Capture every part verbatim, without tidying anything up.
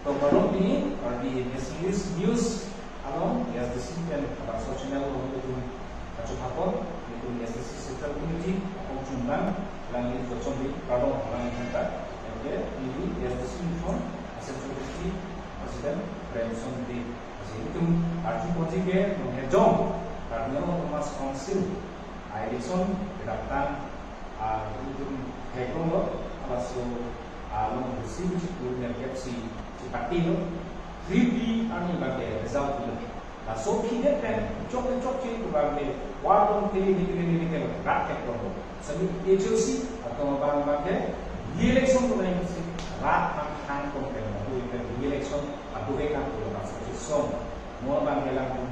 Tongkarong pini, Karbi Nationalist News along A S D C pen Kabaso Channel along itum kachopapon, itum A S D C Central Committee akong chunbang, lang ini Jochon Bey, kardom lang ini ta, anke ini A S D C Uniform, Central Committee President Premson Bey. Lasi itum arjuponji ke, non hejong, Karbi Anglong Autonomous Council a-election kedamtang, ah, itum theklonglo, laso, ah, along busi busi tu nerkep si, si party lo, three P arni abangke result lo. Laso aphi det pen chok chokche pu abangke, warlong tele ni tele ni tele rat theklonglo. Sami H L C atum abang abangke, re-election tu nai si, rat hang hang tong pen, tu pen re-election atu ke kan tu laso song, mo abangke lang tu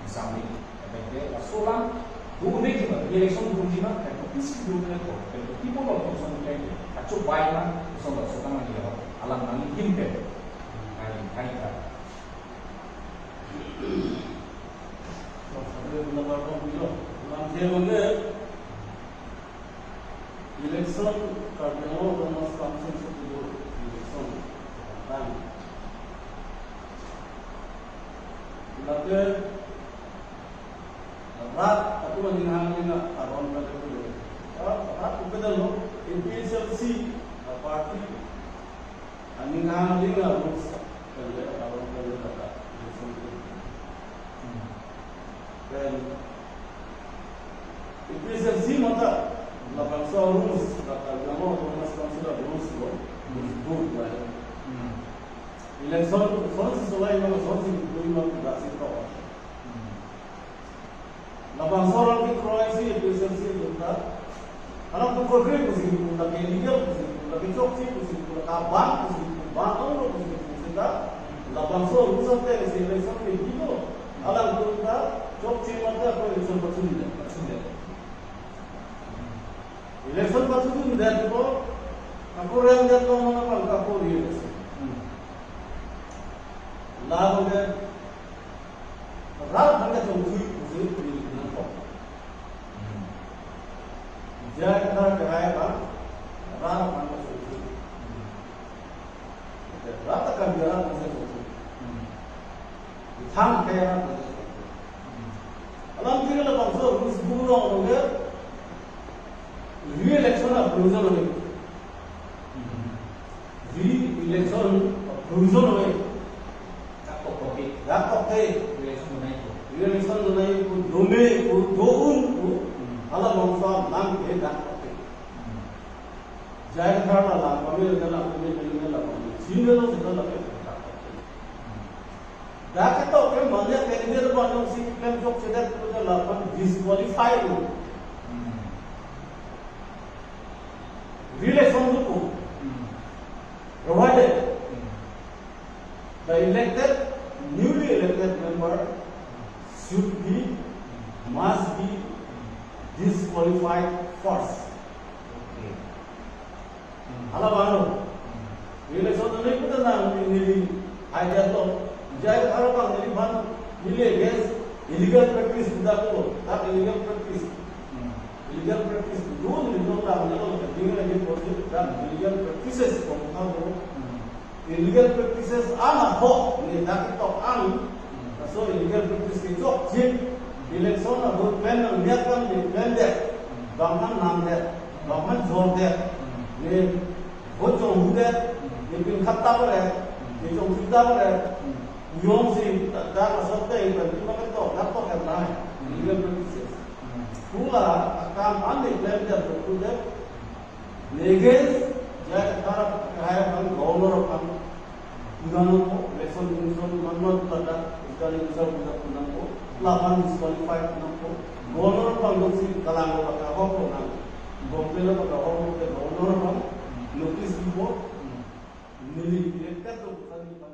sambil. Abangke laso alam, do ne ji ma, re-election do ji ma, kan tu pisi do ne ko, kan tu tipo lo ko song kan ke, kachobai ma, song lo so kan nang lo, alam nang him ke. Nang, nang ka. Sabi na kardom pulo. Alam je mane, election, Karbi Anglong Autonomous Council si pulo election. Tang. Lake rat atum aning hang aling aron kali pulo. Rat, rat upedan lo, A P H L C, a party aning hang aling a-rules kali, aron kali lata election. Hmm. Then, A P H L C mata labangso rules, lata Karbi Anglong Autonomous Council a-rules lo, rules book lo. Hmm. Election, election si solai ma, election si bui ma, tidak si to. Hmm. Labangso alam kekroi si A P H L C atum ta, alam kekroi pusi pu, lake illegal pusi pu, lake chokche pusi pu, lake abang pusi pu, bang ong lo pusi pu, seta labangso rules ateng si election ke hilo. Alam atum ta chokche mate ako election patsun le, patsun le. Election patsun det ko, ako rem det ko, mana bang ako re-election. Hmm. Lapu ke, rat bang ke chongthui, thui, thui, nang ko. Hmm. J I Kathar kerai bang, rat bang ke chongthui. Hmm. Rat akan dia rat bang ke chongthui. Hmm. Thang kaya na. Alam tiri labangso rules book along ke re-election a-provision ave. Re-election a-provision ave. Dak tok tok ke. Dak tok ke. Re-election do nangji. Re-election do nangji pu, do me pu, do un pu. Hmm. Halabangso alam ke dak tok ke. Hmm. J I Kathar la lang kami la lang kami la lang kami. Sini lo sini lo ke dak tok ke. Hmm. Dak ketok ke mane candidate abang jongsi klem chokchedet pu ke lapu disqualify lo. Hmm. Re-election lo ko. Hmm. Provided, hmm, the elected, newly elected member should be, must be disqualified first. Okay. Hmm. Halabang lo. Hmm. Election neli puta nang neli idea lo. J I Kathar abang neliphan, neli against illegal practice puta ko. Dak illegal practice. Hmm. Illegal practice. Dun neli lo ta neli lo ta ding neli project dak illegal practices kong kang lo. Hmm. Illegal practices an ahok, ne dak ketok an. Hmm. So illegal practice kechokche. Election a-vote pen nang niat kan ne pen det. Hmm. Bang kan nang det. Bang kan jor det. Hmm. Ne vote jong hu det. Hmm. Ne pin khat ta pare. Hmm. Ne jong hu ta pare. Hmm. Yong si ta, ta asot te pen tu pakai tok, dak tok kan nai. Hmm. Illegal practices. Hmm. Pula akam an ne pen det, pu det. Negen, J I Kathar kerai aphan governor aphan pu nangpo, election commission man man pada, returning officer pu nangpo, laphan disqualify pu nangpo, governor aphan jongsi kalang lo baka hok lo nang, Bombay lo baka hok lo ke governor aphan notice dipo, neli elected lo bukan di pan.